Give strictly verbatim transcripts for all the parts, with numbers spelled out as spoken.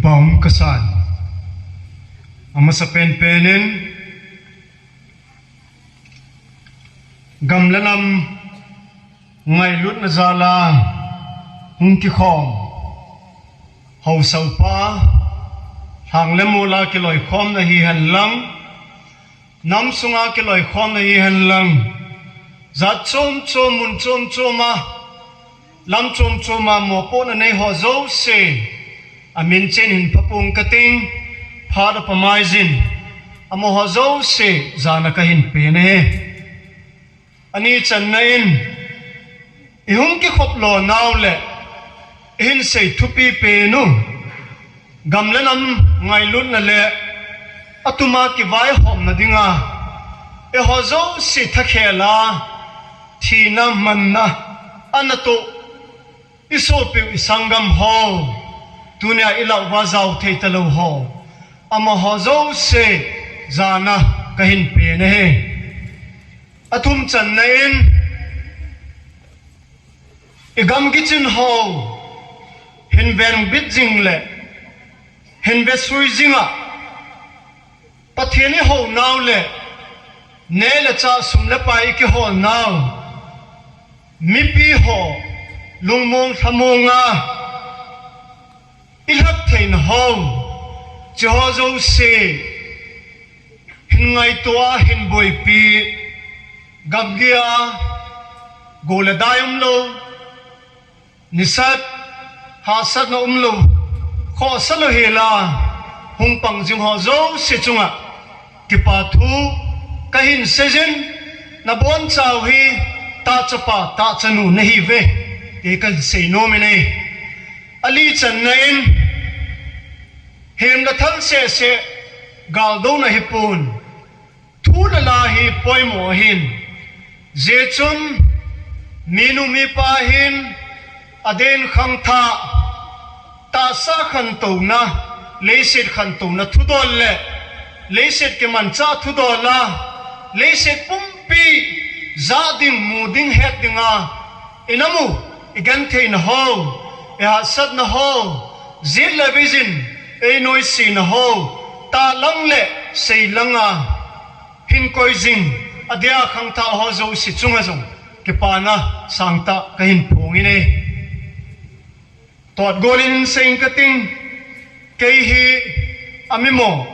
Paum kasan. Amasa penpen in, gam le nam ngailutna jal a hung kikhom haosa upa, lhang le mol a kiloikhomna hihen lang, nam sunga kiloikhomna hihen lang, jat chom chom, mun chom chom a, lam chom chom a mopohna nei ho jouse, amin chen hin phapung kating, phat a pamai jin, amaho jouse jana kahin pen ahi. Ani channa in, ihung kikhop lo nau le, ihin sei thupi pen u, gam le nam ngailutna le atuma kivaihomna dinga, eiho jouse thakhel a, thina manna ana toh, isopiu isanggam ho, tunia ilah uva jao thei talou ho, amaho jouse jana kahin pen ahi. Athum channa in, igam kichin ho hin vengbit jing le hin vesui jing a, Pathen ihou nau le, neh le chah, sum le pai ikihol nau, mipi ho lungmong lhamong a ilhat theina ho, hiche ho jouse hin ngaito a, hin boipi, gamgi a, go le dai umlou, nisat hahsatna umlou, khohsa louhel a hung pang jing ho jouse chunga kipa thu kahin seijin, nabonchau hi tahchapa tahchanu nahiuve, ti kahin seinom in ahi. Ali channa in, hem le thal seh seh galdouna hipon, thu le la hi poimo ahin, hijeh chun minu mipa hin aden khangthah, tahsa khantouna, leiset khantouna thudol le leiset kimanchah thudol a, leiset pumpi jah ding, mu ding, het dinga, inamu, igentheina ho, ihahsatna ho, jet le vision, einoisena ho, tahlang le seilanga hin koi jing, adia khangthah ho jouse chunga jong kipana sangtah kahin phong in ahi. Totgol in seiyin kating, kei hi amimo,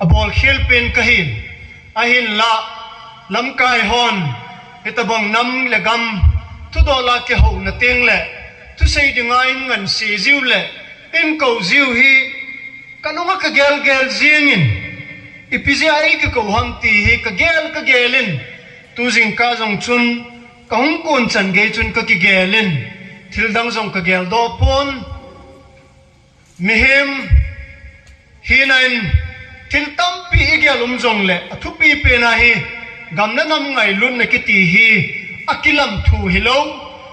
abolkhel pen kahin, ahinla lamkai hon hitobang nam le gam thudol a kihouna teng le thusei dinga in nganse jiu le in kou jiu hi kalunga kagel gel jengin, ipi jeh a eikikou ham ti hi kagel kagel in, tu jingkah jong chun kahung kon chan gei chun kakigel in, thildang jong kageldoh pon. Mihem hina in thil tampi igel um jongle, athupi pen ahi, gam le nam ngailutna kiti hi akilam thu hilou,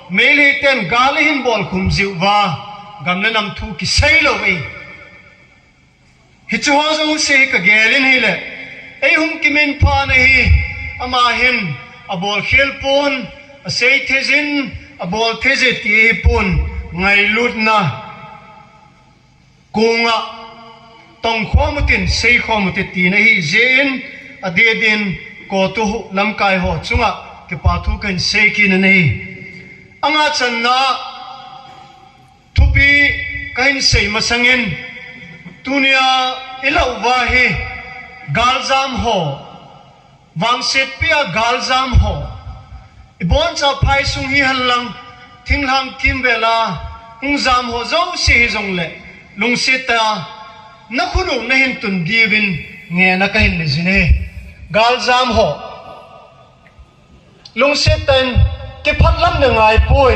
Meitei ten gal ahin bolkhum jiuva, gam le nam thu kisei lou ahi. Hiche ho jouse hi kagel in ahile, eihung kiminphana hi, ama hin abolkhel pon, asei theijin, abol theije ti ahipon, ngailutna konga tongkhom utin, seikhom utin tina ahijeh in, adeh din, CoTU lamkai ho chunga kipa thu kahin sei kit in ahi. Anga channa, thupi kahin sei masangin, tunia ilah uva hi galjam ho, vangsetpia galjam ho, ibonchauva phaisung hihen lang, thinglhang kimvel a hung jam ho jouse hijongle, lungset tah a nakhut u nahin tun diuvin ngehna kahin neijin ahi. Galjam ho, lungset tah in kiphatlam le ngaipoi,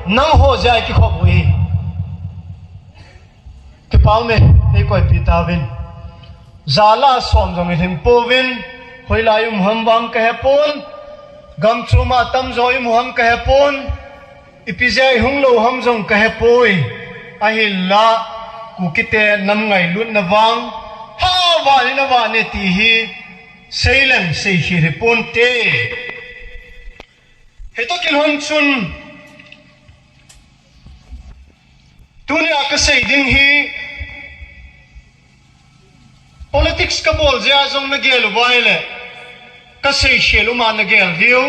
nangho jeh a ikikhop u ahi. Kipa ume, eikoipi tauvin. Jala som jong ilhing pouvin, hoilai ium ham vang kahepon, gamchom a tamjo ium ham kahepon, ipi jeh a ihung lou ham jong kahepoi. Ahinla, Kukite nam ngailutna vang, ha vah in avah e ti hi, seileng seikhel hiponte. Hitoh kilhon chun, tunia kasei ding hi, Politics kabol jeh a jong nagel uva ahile, kasei khel uma nagel diu.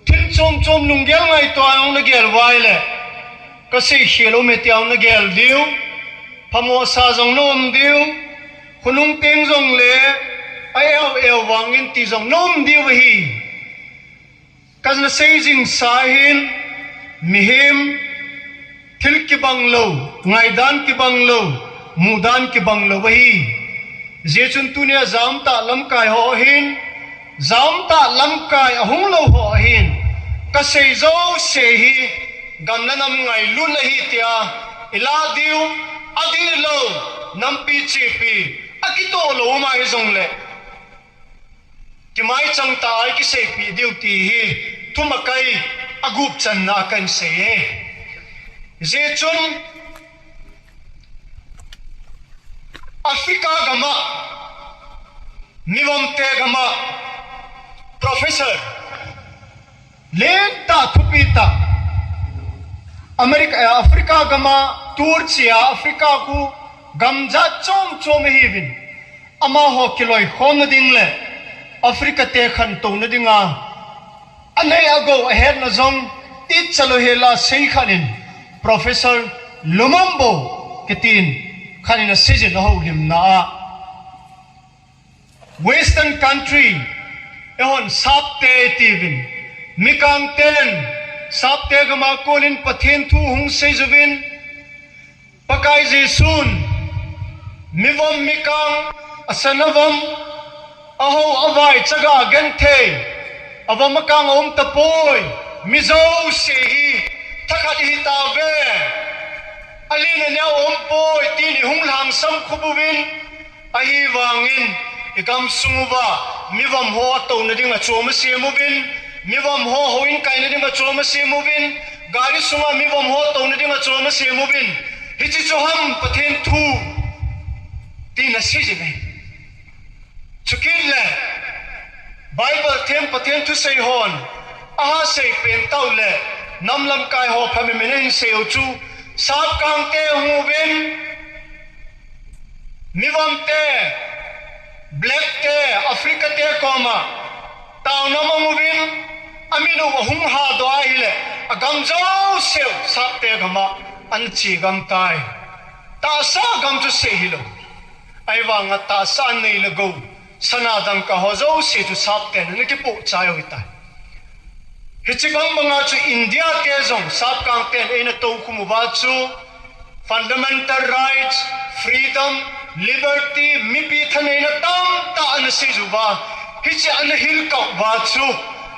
Thil chom chom lunggel ngaito a jong nagel uva ahile, kasei khel ume tia jong nagel diu. Phamo sa jong naum diu. Khonung teng jongle, a eu eu vangin ti jong naum diu ahi. Kana sei jing sa hin, mihem, thil kibang lou, ngaidan kibang lou, mudan kibang lou ahi. Hijeh chun tunia jamtah lamkai ho hin, jamtah lamkai ahung lou ho hin, kasei jouse hi, gam le nam ngailut ahi tia, ilah diu, adih lou, nampi chepi, akitoh lou um ahi jongle, kimaichang tah a ikiseipeh diu ti hi, thumakai agup channa a kahin sei e. Hijeh chun, Africa gam a, mivomte gam a, professor, lentah thupi tah, America, eh, Africa gam a, tour chi a, Africa khu, gam jat chom chom ahiuvin. Amaho kiloikhomna ding le Africa te khantouna dinga, anei agou ahetna jong, ichalou hela sei khat in, Professor Lumumbo kitin, khat in aseijin ahoulimna a, Western country, eihon sapte itiuvin, mikang ten, sapte gam a konin Pathen thu hung seijouvin, Pakai Jesun, mivom mikang, asan avom, ahao avai chaga genthei, avom akang aum tapoi, mi jouse hi, thakhat ihi tauve, alen aneo aumpoi, tin ihung lhangsam khum uvin, ahivangin, igamsung uva, mivom ho atouna dinga chom asem uvin, mivom ho houin kaina dinga chom asem uvin, gari sunga mivom ho atouna dinga chom asem uvin, hiche chu ham Pathen thu, tin aseijin ahi. Chukit le, Bible them Pathen thusei hon, aha seipen tau le, nam lamkai ho phamin ahin sei u chu, sapkangte hung uvin, mivomte, black te, Africa te koma, taona amang uvin, amin u ahung hadoh ahile, agam jouseu, sapte gam a, ana che gam tai. Tahsa gam chu sei hilou. Ahivanga tahsa nei le gou, sana dangka ho jouse chu sapten ana kipoh chai u ahitai. Hiche bang banga chu India te jong sapkangten eina toukhum uva chu fundamental rights, freedom, liberty, mipi thaneina tamtah ana seiju va, hiche ana hilkah uva chu,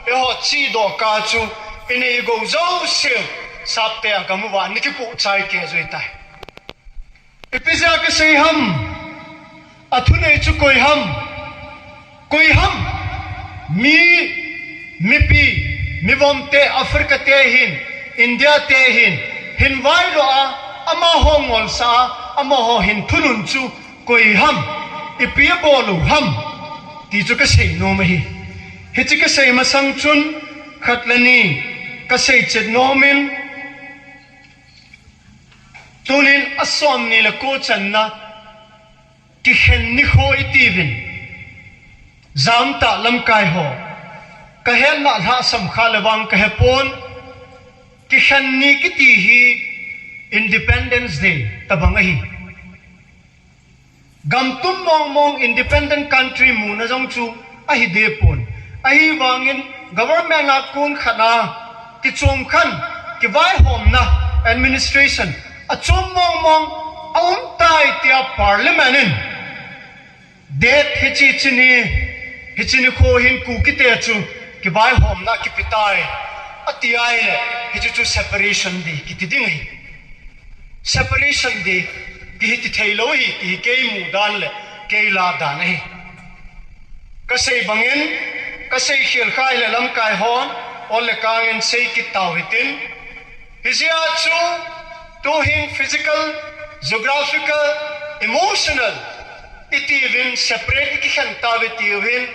eiho chedoh kah chu, inei igou jouse, sapte agam uva ana kipoh chai kei u ahitai. Ipi jeh a kasei ham, athunei chu koi ham, koi ham, mi, mipi, mivomte, Africa te hin, India te hin, hin vaidoh a, amaho ngolsa a, amaho hin thunun chu koi ham, ipi abol u ham, ti chu kasei nom ahi. Hiche kasei masang chun, khat le ni, kasei chet nom in, tunin asomni le ko channa, kikhen nikho itiuvin, jamtah lamkai ho, kahetna lhasam kha le vang kahepon, kikhen ni kiti hi Independence Day tobang ahi. Gam tum mong mong independent country muna jong chu ahi deh pon. Ahivangin government a kon khat a kichom khen, kivaihomna administration achom mong mong aum tai tia parliament in date hiche, hiche ni, hiche nikho hin Kukite chu kivaihomna kipe tai ati ahile, hiche chu separation day kiti ding ahi. Separation day, kihi ti theilou ahi, ti hi kei mudan le, kei lahdan ahi. Kasei bangin, kasei khel kha ahile lamkai hon, ol le kangin sei kit tau hitin. Hijeh a chu, tuhin physical, geographical, emotional, itiuvin separate ikikhen tauve tiuvin,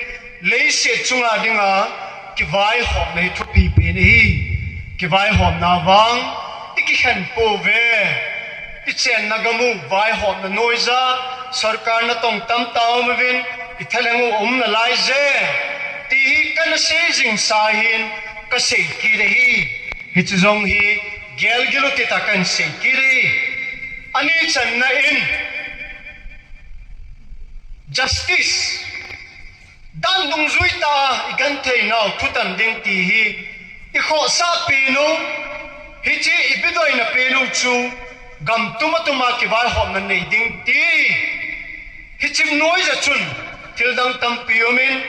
leiset chunga dinga kivaihomna hi thupi pen ahi. Kivaihomna vang ikikhen pouve. Ichenna gam u vaihomna noija, Sorkar natong tamtah aum uvin, ithalheng u aum nalai je, ti hi kana sei jing sa hin, kasei kit ahi. Hichu jong hi, gelgil u tita kana sei kit ahi. Ani channa in, justice, dan dungjui tah a igenthei nau thutan ding ti hi, ikhohsah pen u, hiche ibidoina pen u chu, gam tuma tuma kivaihomna nei ding ti. Hiche noiya chun, thildang tampi umin,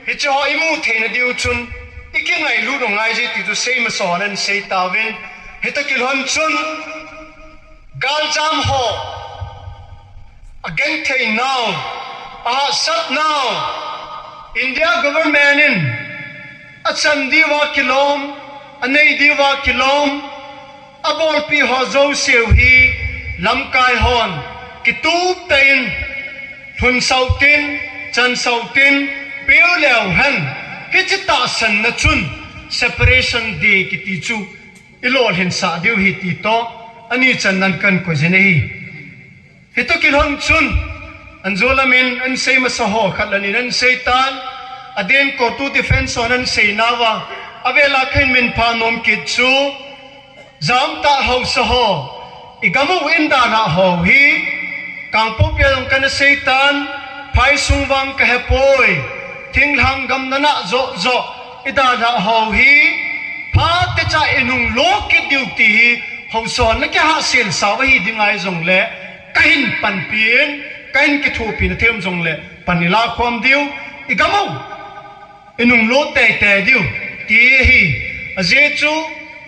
hiche ho imu theina diu chun, ikingailut u ngai je ti chu seimasa hon ana sei tauvin, hita kilhon chun, galjam ho, agenthei nau, ahahsat nau, India government in, achan diuva kilom, anei diuva kilom, abolpi ho jouseu hi, lamkai hon, kitup tah in, lhunsah u tin, chansah u tin, peu leu hen, hiche tahsanna chun, separation day kiti chu, ilolhinsah diu ahi ti toh, ani channan kana koi jin ahi. Hitoh kilhon chun, anjo lamin, ana seimasa ho khat le ni in ana seitan, aden CoTU defence hon ana seinauva, avela kahin minpha nom kit chu, jamtah haosa ho, igam u in dalhah ho hi, Kangpokpi a jong kana seitan, phaisung vang kahepoi, thinglhang gam nana joh joh, idalhah ho hi, phatecha inunglo kit diu ti hi, haosa hon nakihahselsau ahi ding ahi jongle, kahin panpin, kahin kithopina them jongle, pan ilakhom diu, igam u inunglo teitei diu, ti ahi. Ajeh chu,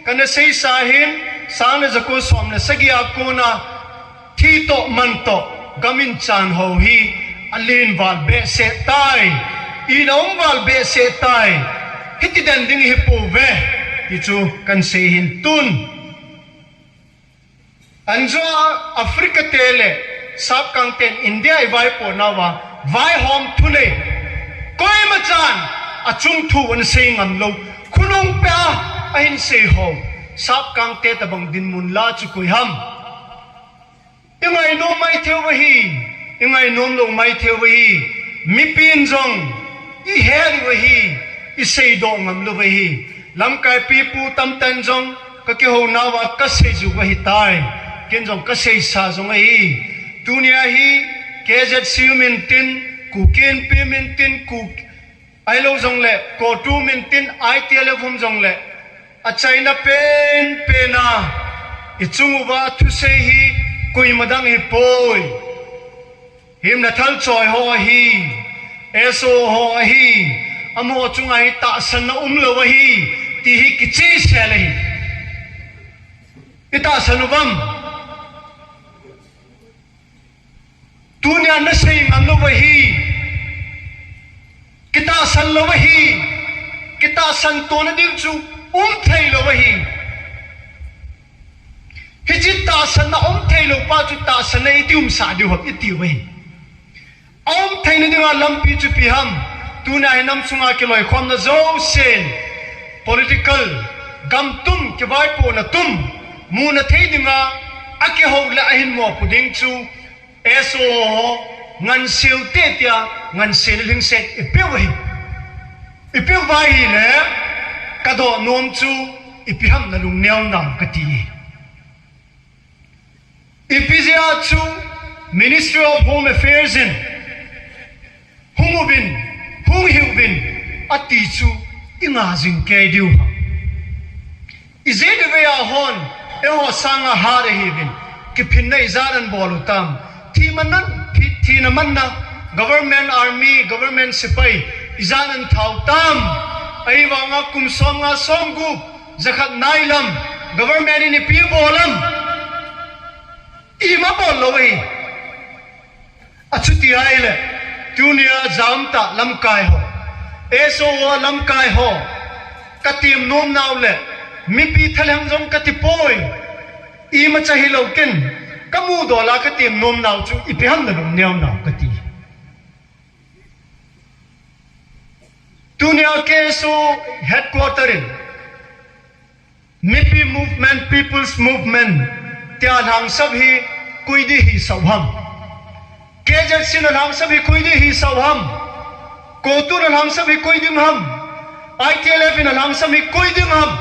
kana seisa hin, sang le jako som le sagi a kona, thi toh man toh, gam in chan ho hi, alen val behseh tai, ina um val behseh tai, hiti den ding hipouve, ti chu kana sei hin tun. Anjo Africa te le Sapkang ten India ivaipohnauva, vaihom thunei, koimachan achung thu ana sei ngamlou, khonung peh a ahin sei ho, Sapkang te tobang dinmun la chu koi ham? Ingainom maithei u ahi, ingainom lou maithei u ahi, mipin jong ihet u ahi, iseidoh ngamlou u ahi, lamkai pipu tamtah in jong kakihounauva kasei jiu ahitai, ken jong kaseisa jong ahi, tunia hi KZC u mintin, Kuki Inpi mintin, Ku, ahilou jongle, CoTU mintin, ITLF um jongle, achaina penpen a, ichung uva thusei hi, koima dang hipoi. Himna thalchoi ho ahi, SoO ho ahi, amaho chunga hi tahsanna umlou ahi, ti hi kichehsel ahi. Itahsan uvam? Tunia nasei ngamlou ahi, kitahsan lou ahi, kitahsan tona ding chu umthei lou ahi. Hiche tahsanna umthei lou pa chu tahsanna iti umsah diu ham itiu ahi. Aumtheina dinga lampi chu ipi ham? Tunia hi nam sunga kiloikhomna jousen, political, gam tum, kivaipohna tum, muna thei dinga akihou le ahin mopo ding chu, SoO ho, nganseu te tia, ngansena lhingset ipeu ahi. Ipeuva ahile, kadoh nom chu, ipi ham nalung neo nam kati. Ipi jeh a chu Ministry of Home Affairs in hung uvin, hung hih uvin ati chu inga jing kei diu ham? Ijeh ivei a hon eiho sanga hat ahiuvin, kiphinna ijat in abol u tam? Thi manna, thi, thina manna, government army, government sepai ijat in athau tam? Ahivanga kum somnga somgup, jakhat nailam, government in ipi abol am? Ima abol lou ahi. Achuti ahile, tunia jamtah lamkai ho, SoO lamkai ho, katem nom nau le, mipi thalheng jong katipoi. Imacha hilou ken, kamudola katem nom nau chu ipi ham nalung neo nau kati. Tunia KSO headquarter in, Mipi Movement, People's Movement, tia lhangsap hi koi ding hisah u ham? K Z C in alhangsam hi koi ding hisah u ham? CoTU in alhangsam hi koi ding ham? I T L F in alhangsam hi koi ding ham?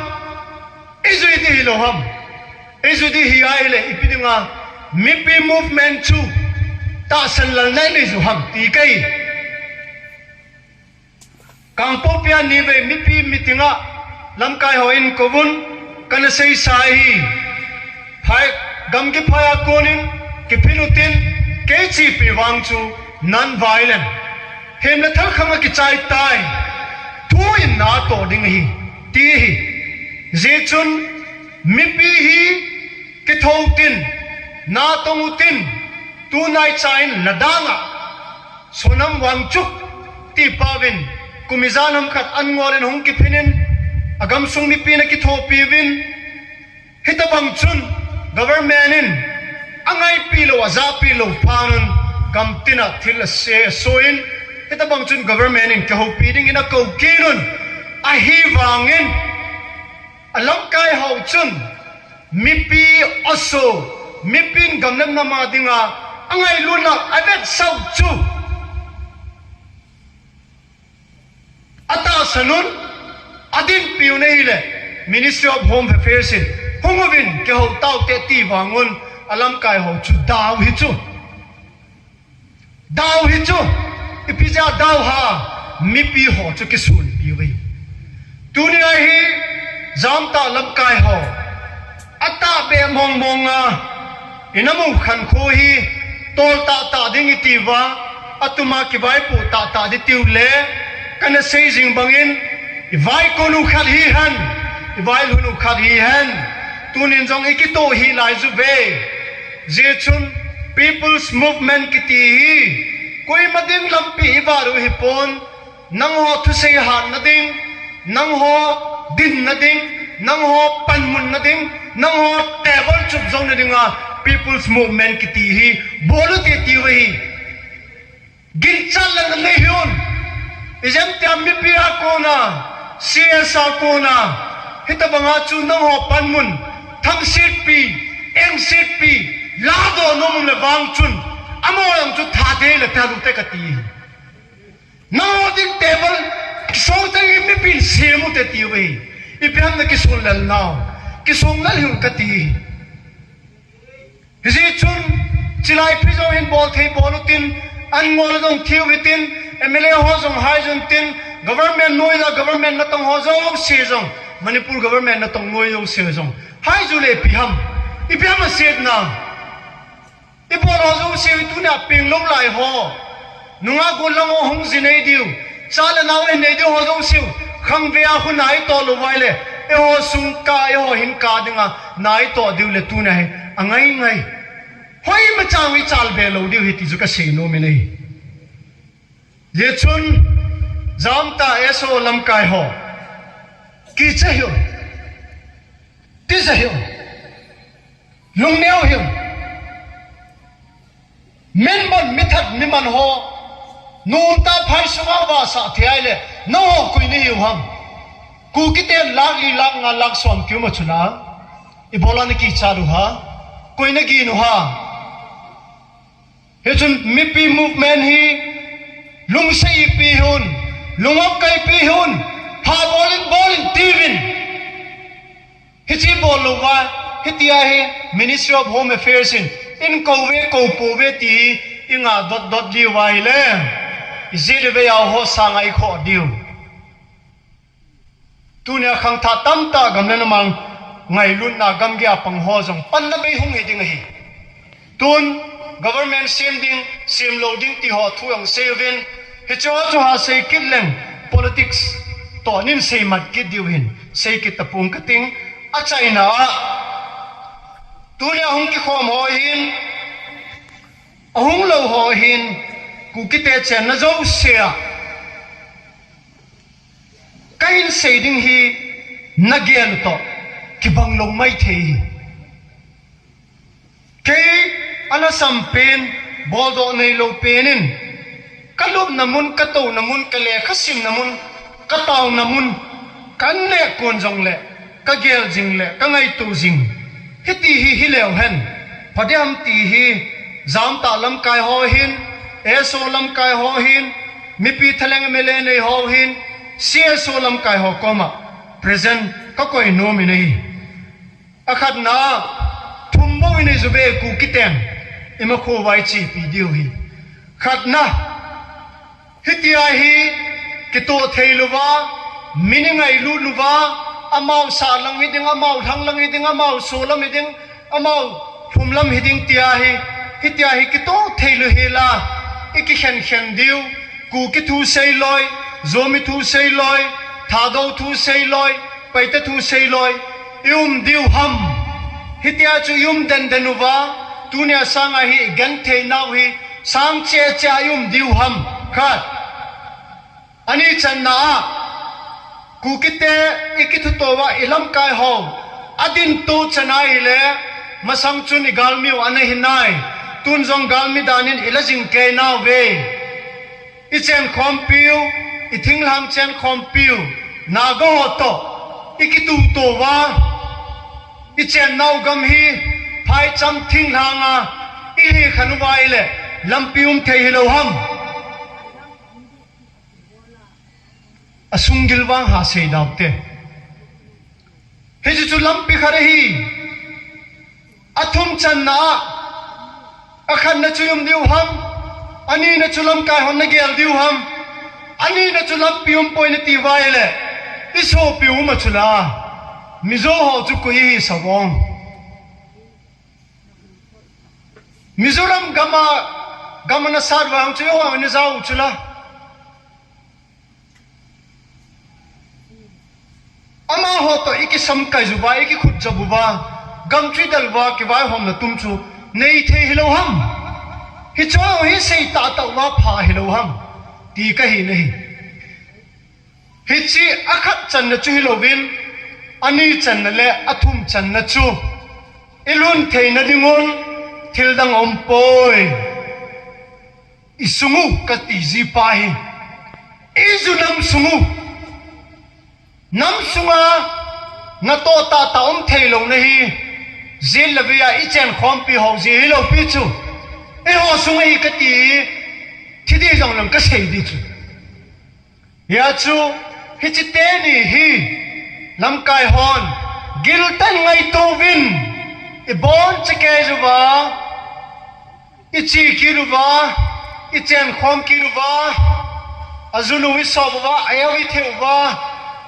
Ijui ding hilou ham? Ijui ding hi ahile ipi dinga mipi movement chu tahsan lalna inei jiu ham ti kahi. Kangpokpi a nivei mipi meeting a lamkai hon kouvin kana seisa ahi. Phai, gamgi phai a konin kiphin utin, kei chepi vang chu non-violent, hem le thal khang a kichai tai, thu in natoh ding ahi, ti ahi. Hijeh chun mipi hi kithou tin, natong utin, tunaicha in ladang a Sonam Wangchuk tipa vin, kum ijat ham khat an ngol in hung kiphin in, agamsung mipi in akithopi uvin, hitobang chun government in angaipi lou, ajahpi lou phat un, gamtin a thil ase aso in, hitobang chun government in kihoupi dingin akou kit un, ahivangin, alamkai ho chun, mipi aso, mipin gam le nam a dinga angailutna avetsah u chu atahsan un, adinpi un ahile, Ministry of Home Affairs in, hung uvin, kihou taute ti vang un, alamkai ho chu dau hi chu. Dau hi chu, ipi jeh a dau ham, mipi ho chu kisunpi uve. Tunia hi, Jamtah lamkai ho, atahbeh mong mong a, inamu khankho hi, tol tahtah ding iti uva, atuma kivaipoh tahtah ding tiu le, kana sei jing bangin, ivaikon u khat hihen, ivailhun u khat hihen, tunin jong ikitoh hih lai uve. Hijeh chun People's Movement kiti hi, koima ding lampi ivat u hipon, nangho thusei hatna ding, nangho dinna ding, nangho panmunna ding, nangho table chup jouna dinga People's Movement kiti hi bol u hite tiu ahi. Ginchat le nanei hih un. Ijemtia mipi a kona, C S a kona, hitobanga chu nangho panmun, thangsetpi, engsetpi, ladoh nom le vang chun, amaho jong chu that hih le tha ute kati. Nangho ding table, kisong teng in mipin sem ute tiu ahi. Ipi ham nakisong lel nau, kisong lel hih un kati. Hijeh chun, chilai pi jong hin bol thei bol utin, an ngol jong thiu hitin, M L A ho jong haijun tin, government noiya government natong ho jouse jong, Manipur government natong noi jouse jong, haiju le ipi ham, ipi ham asetna. Ibol ho jouse hi tunia peng lou lai ho, nungah gollhang ho hung ji nei diu, cha le nao nei diu ho jouse u, khangvei a khu naitoh lou uva ahile, eiho sung kah, eiho hin kah dinga naitoh diu le tunia hi angai ngai. Hoimacha ichal be lou diu ahi ti chu kasei nom in ahi. Hijeh chun, Jamtah S O lamkai ho, kicha hih un, tija hih un, lungneo hih un. Min bon mi that mi man ho, nomtah phai sunga vahsah thei ahile, nangho koi nahiu ham? Kukite lakh li lakh nga lakh som kium a chula, ibola nakichat u ham? Koi nagin u ham? Hichun mipi movement hi lungset ipi hih un, lungop kaipi hih un, pha bol in bol in tiuvin. Hiche bol louva, hitia hi Ministry of Home Affairs in, eikou ve, kou pouve ti hi, inga dot dot diuva ahile, ijeh le vei a ho sanga ikhoh diu. Tunia khangthah tamtah gam le nam a ngailutna gamgi a pang ho jong panna bei hung hi ding ahi. Tun government sem ding, sem lou ding ti ho thu jong sei uvin, hiche ho chu ha sei kit leng politics toh nin sei mat kit diu hin, sei kit tapong kating, achaina a. Tunia hung kikhom ho hin, ahung lou ho hin, Kukite chenna jouse a kahin sei ding hi nagel u toh kibang lou maithei hi. Kei alhasam pen, boldoh neilou pen in, kalupna mun, katouna mun, kalekha simna mun, kataona mun, kaneh kon jongle, kagel jing le kangaito jing. Hiti hi hileu hen, pha diham ti hi, Jamtah lamkai ho hin, S O lamkai ho hin, mipi thalheng M L A nei ho hin, C S O lamkai ho koma present kakoi nom in ahi. Akhatna, thum bou inei uve Kukiten, ima khovai chepi diu hi. Khatna, hitia hi kitoh thei louva, mi nei ngailut louva, amau sahlang hiding, amau lhanglang hiding, amau solam hiding, amau lhumlam hiding tia hi, hitia hi kitoh thei lou hela, ikikhen khen diu, Kuki thu seilou, Zomi thu seilou, Thadou thu seilou, Paite thu seilou, ium diu ham. Hitia chu ium den den uva, tunia sanga hi igenthei nau hi, sang cheh cheh a ium diu ham. Khat. Ani channa a, Kukite ikithuto uva ilamkai ho adinto chan ahile, masang chun igalmiu ana hinai, tun jong galmi danin ila jing kei nauve. Ichenkhompiu, ithinglhang chenkhompiu, Naga ho toh ikituto uva, ichennau gam hi phaicham thinglhanga ilhikhen uva ahile, lampi um thei hilou ham. Asunggil vang ha sei daute. Hichu chu lampi khat ahi. Athum channa a, akhatna chu ium diu ham, anina chu lamkai hon nagel diu ham, anina chu lampi umpoi nati uva ahile, isopi uma chu la, Mizo ho chu koi ihi savong. Mizoram gama, gama nasat vang chu iho ana jao chu la. Amaho toh ikisamkai uva, ikikhut jop uva, gam chu idel uva, kivaihomna tum chu neithei hilou ham. Hicheho hi sei tahtah uva pha hilou ham, ti kahin ahi. Hiche akhat channa chu hilouvin, ani channa le athum channa chu ilhun theina dingun thildang aumpoi. Isungu kati jipa hi, iju nam sungu, nam sunga natoh tahtah um theilouna hi, jin le veiya ichenkhompi ho ji hilou pi chu, eiho sung ahi kati, thidih jong lang kasei di chu. Hia chu, hiche teni hi, lamkai hon, giltah in ngaito uvin, iboncha kei uva, iche kit uva, ichenkhom kit uva, ajunu isop uva, aeu ithe uva,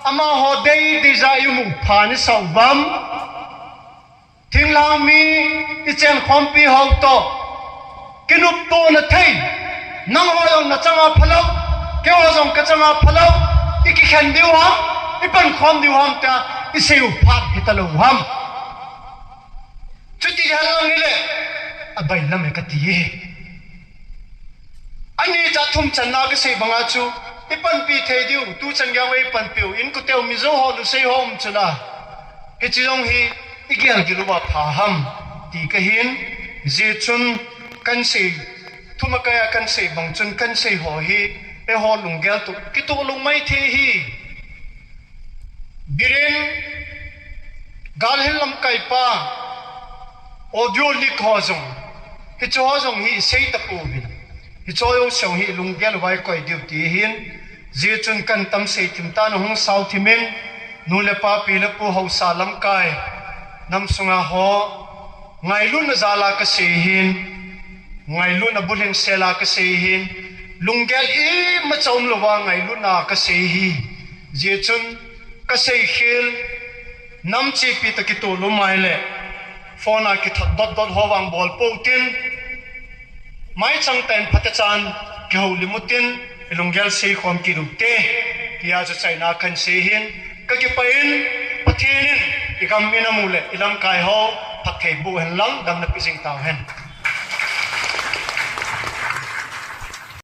amaho dei deija ium u phan isah uvam. Thinglhang mi ichenkhompi ho toh kinoptona thei, nangho jong nachanga phalou, keiho jong kachanga phalou, ikikhen diu ham, ipankhom diu ham tia isei u phat hitalou ham. Chuti henlang hile, abailam e kati e. Ani cha thum channa kasei banga chu, ipanpi thei diu, tuchan geiya ipanpiu, inkote u Mizo ho, Lusei ho um chu la, hiche jong hi igel gil uva pha ham, ti kahin, hijeh chun kansei, thum a kaiya kansei bang chun kansei ho hi, eiho lunggel toh kitoh lou maithei hi. Biren, Galhing lamkaipa, audio leak ho jong, hicheho jong hi isei tapouvin, hicheho jouse hi ilunggel uva ikoi diu ti ahin, hijeh chun kahin tam sei thim tan, hung sao thim in, nu le pa, pi le pu, haosa lamkai, nam sunga ho, ngailutna jal a kasei ahin, ngailutna bulhing sel a kasei ahin, lunggel imacha umlouva ngailutna kasei ahi, hijeh chun kasei khel, nam chepi toh kitoh lou maile, phone a kithot dot dot ho vang bol pou tin, maichang tah in phatechan kihoulim utin, ilunggel seikhom kit ute, tia chu achaina kahin sei ahin, kakipah in, Pathen in igam in amu le ilamkai ho phatthei boh hen lang, damna pe jing tauhen.